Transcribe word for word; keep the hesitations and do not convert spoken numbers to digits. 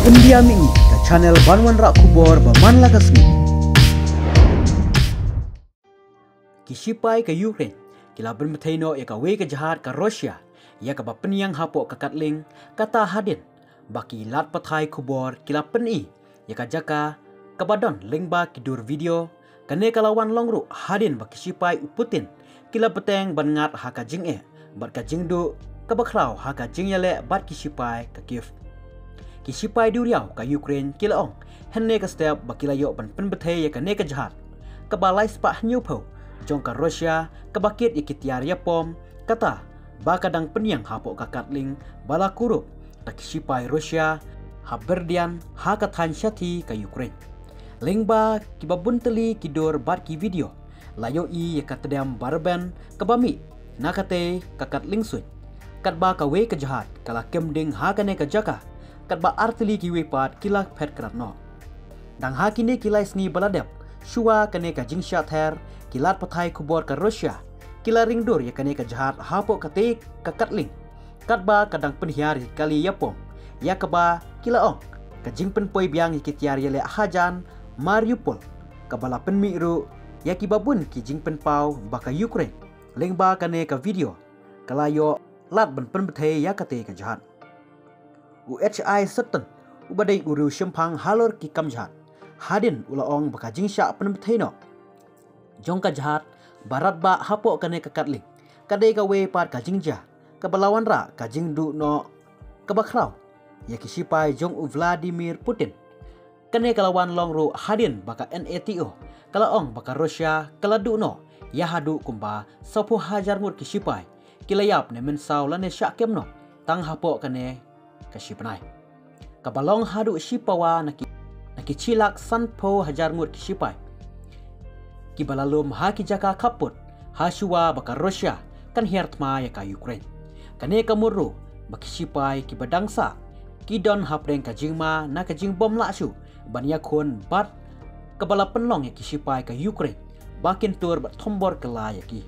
India Mini, ka channel ban wanrah khubor ba man la ka sngi. Ki shipai ka Ukraine ki la pynbthei noh ïa kawei ka jahaj ka Russia ïa kaba pynïeng hapoh ka katling, kata hadien ba ki lad pathai khubor ki la pyni ïa ka jaka kaba don lyngba ki dur video. Kane ka la wan long ruh hadien ba ki shipai u Putin ki la bteng ban ngat ha ka jingeh bad ka jingduh kaba khraw ha ka jingïaleh bad ki shipai ka Kiev. Ki shipai duriaw ka Ukraine ki la ong hynne ka step ba ki la ïoh ban pynbthei ïa kane ka jahaj kaba lai spah hynñiewphew jong ka Russia kaba kit ïa ki tiar ïapom, kata ba ka dang pynïeng hapoh ka katling ba la kurup da ki shipai Russia ha Berdyansk, ha ka thaiñ shathie ka Ukraine. Lyngba kiba bun tylli ki dur bad ki video, la ïohi ïa ka tdem ba rben kaba mih na katei ka katling suiñ, katba kawei ka jahaj ka la kem ding ha kane ka jaka, katba ar tylli kiwei pat ki la phet krad noh. Dang ha kine ki lai sngi ba la dep shuwa kane ka jingshah ther, ki lad pathai khubor ka Russia ki la ring dur ïa kane ka jahaj hapoh katei ka katling, katba ka dang pynhiar ïa ki kali ïapom, ïa kaba ki la ong ka jingpynpoi biang ïa ki tiar ïaleh hajan Mariupol, kaba la pynmih ruh ïa kiba bun ki jingpynpaw ba ka Ukraine. Lyngba kane ka video ka la ïoh lad ban pynbthei ïa katei ka jahaj. U H I Sutton, uba dei u riew shemphang halor ki kam jahaj, hadien u la ong ba ka jingshah pynbthei noh jong ka jahaj ba radbah hapoh kane ka katling ka dei kawei pat ka jingjia kaba la wanrah ka jingduh noh kaba khraw ïa ki shipai jong u Vladimir Putin. Kane ka la wan long ruh hadien ba ka NATO ka la ong ba ka Russia ka la duh noh ïa haduh kumba sawphew hajar ngut ki shipai, ki la ïap ne mynsaw lane shah kem noh tang hapoh kane ka shibnai, kaba long haduh shipawa na ki, na ki shi lak sanphew hajar ngut ki shipai, kiba la lum ha ki jaka khappud ha shuwa ba ka Russia kan hiar thma ïa ka Ukraine. Kane ka mut ruh ba ki shipai kiba dang sah ki don hapdeng ka jingma na ka jingbym lah shuh ban ïakhun bad kaba la pynlong ïa ki shipai ka Ukraine ba kin tur bad thombor kylla ïa ki.